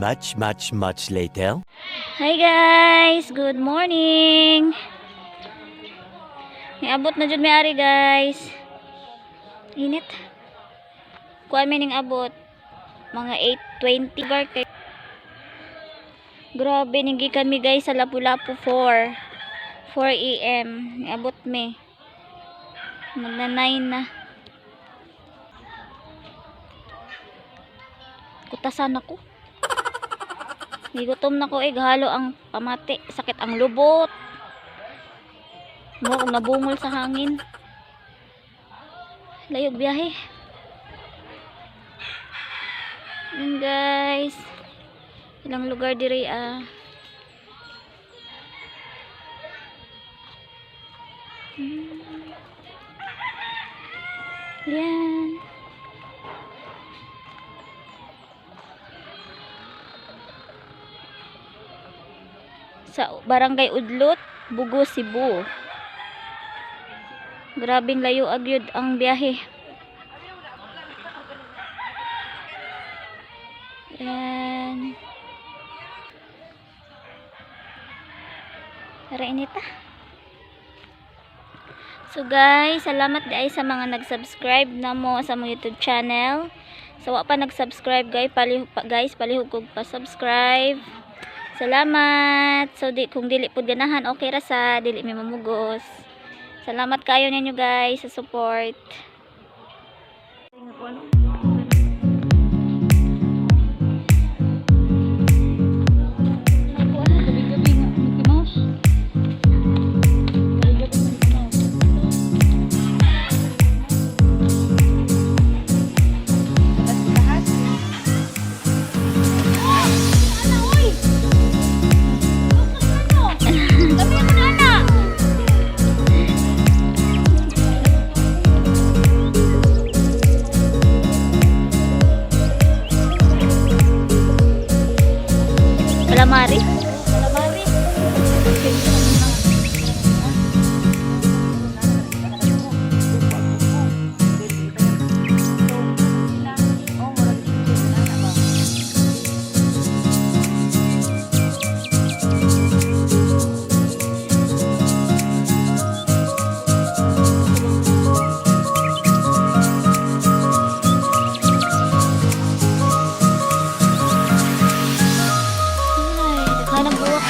Much, much, much later. Hi guys! Good morning! Niabot na jud mi ari, guys. Init. Kuan mi ning abot mga 8:20 gar kay. Grabe ning gikan mi, guys, sa Lapu-Lapu 4 4 AM. Niabot mi. Magna 9 na. Kutasan ako. Gigutom na ko eh, gahalo ang pamati. Sakit ang lubot. Mo akong nabungol sa hangin. Layog biyahe. Yun, guys. Ilang lugar diri ah. Yan. Sa Barangay Udlot, Bugo, Cebu. Grabing layo agyud ang biyahe. Yan. Tara, inita. So guys, salamat diay sa mga nag-subscribe na mo sa among YouTube channel. So wa pa nag-subscribe, guys, palihog pa, guys, palihog kog pa-subscribe. Salamat. So di kung dili pud ganahan, okay ra sa dili mi mamugos. Salamat kayo ninyo, guys, sa support. Ako ano, gabi-gabi nga Mickey Mouse. Gabi-gabi Mickey Mouse. Calamari. Calamari. Ay, daghan ang buwak.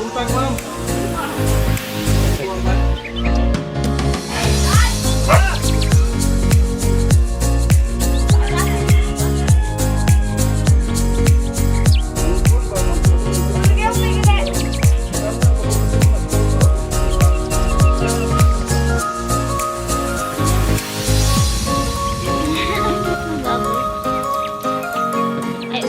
Ang baboy. Ay,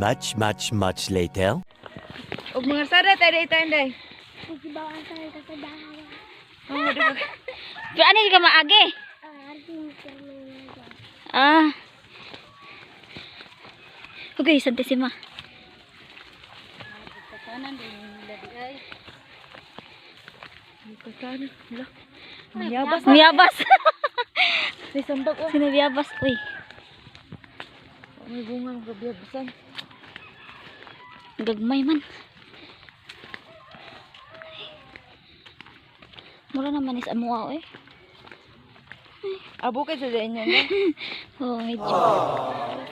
Much, much, much later. Og mga sada tayo dahil tayo day. Pero ano ka maagi? Ah. Okay, Santissima. Kanan din nila di ay. Kasana. Hala. Mayabas. Miyabas. May sambak oh. Sino biyabas? Uy. May bunga ng kabiyabasan. Gagmay man. Mura naman is amuaw eh. Ah, bukid sa dyan yan. Eh. Oh, medyo.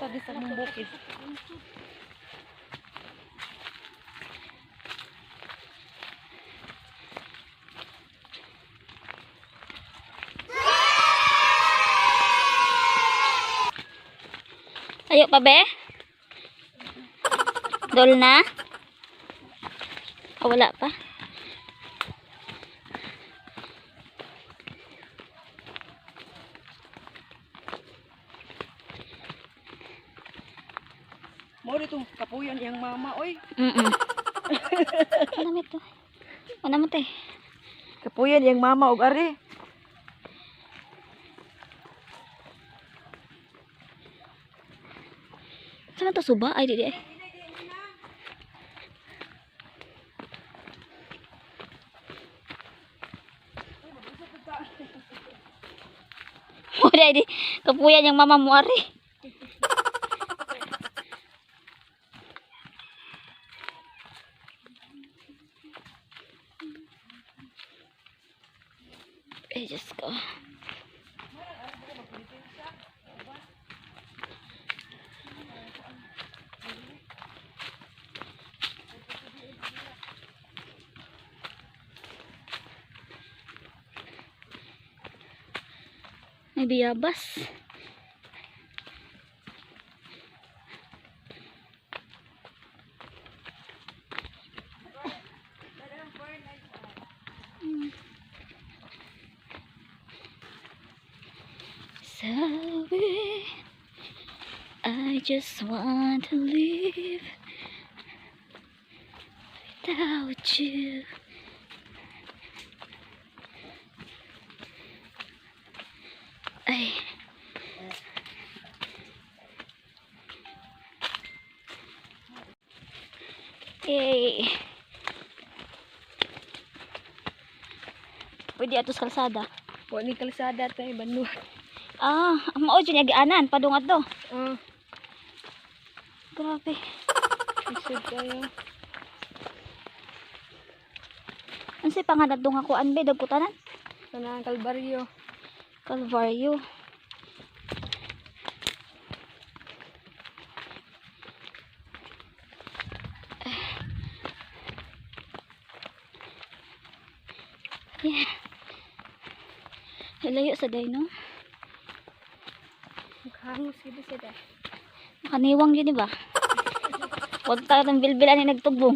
Sabi sa mong bukid. Ayo pa be? Dol na? Ah, wala pa. Mo ditong kapuyan iyang mama oy. Ano mo to? Ano mo te? Kapuyan iyang mama og ari. Saan to suba? Ay, di di. Ay. Wala di. Kapuyan yung mama mo ari. Ay, Diyos ko. May biyabas. Sabi, I just want to live without you. Ay. Yay. Pwede ato sa kalsada. Wa ni kalsada tayo banwa. Ah, ang mao jud anan padung adto. Ah, Grabe. isod kayo. Unsay panganad nga kuan be dagkutanan? Kanang Kalbaryo. Calvario. Yeah. Layo sa day, no? Maghangos gid sa day. Nakaniwang yun, di ba? Huwag tayo ng bilbilan ni nagtugbong.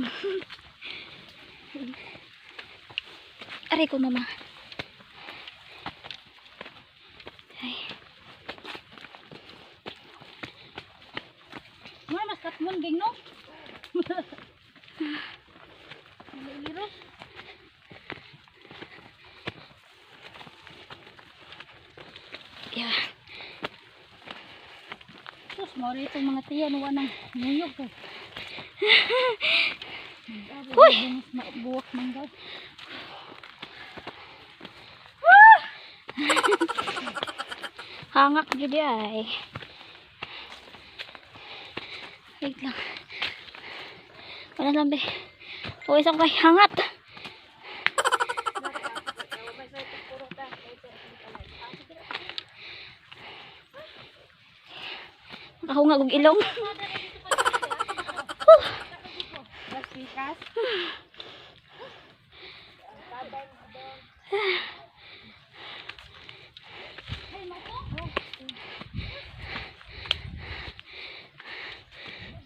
Aray ko, mama. Ay. Mura mas katmon ging no. Iliro. Yeah. Sus, mao itong mga tiyan wa nang nuyog kay. Uy! Buwak man daw. Hangak jud ay. Wait lang. Wala lang be. O isang kay hangat. Nakahungag og ilong.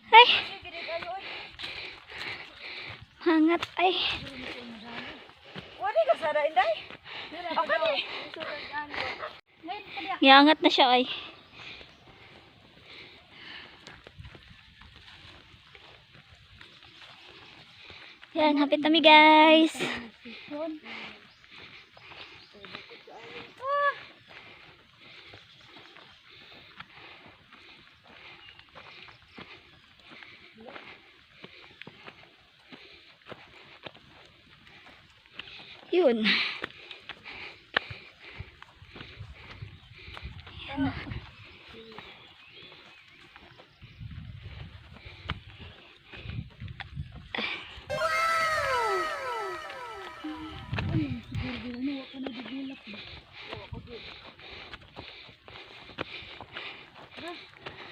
Ay. Hangat ay. Wa ni kalsada inday. Okay. Giangat na siya ay. Yan, hapit kami, guys. Yun. Yun. Siguro din ano, wa ka na gigulak ba?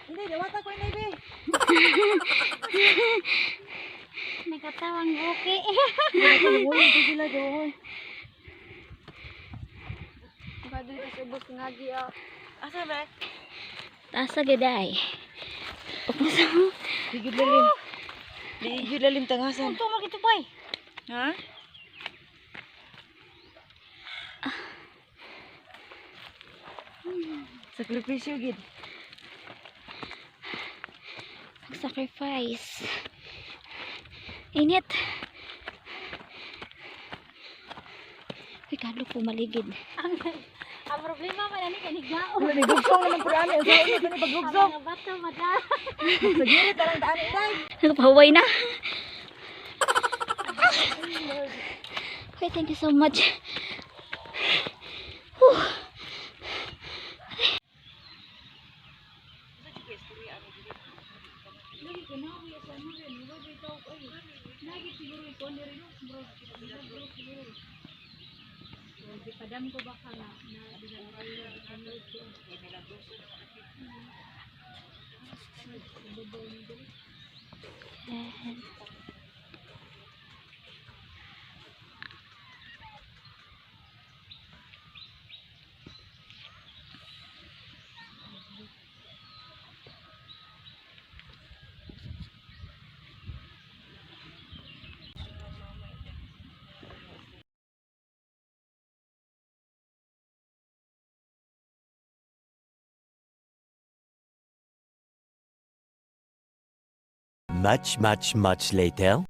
Hindi, dawata ko inay be. Nakatawang okay. Uy, ito sila doon. Asa ba? Taas sa gaday. Upos. Ligid lalim. Ligid lalim tangasan. Ito makito pa eh. Ha? Sakripisyo gid. Nag-sacrifice. Init. Uy, kalo po maligid. Ang problema man ani kay nigao. Wala ni gugsong naman pud ani. Unsa ni kani Ang paggugsong? mga bato mada. Sa gilid tarang daan inay. Nagpahaway na. Okay, thank you so much. Whew. Padam ko baka na Yan. Much, much, much later.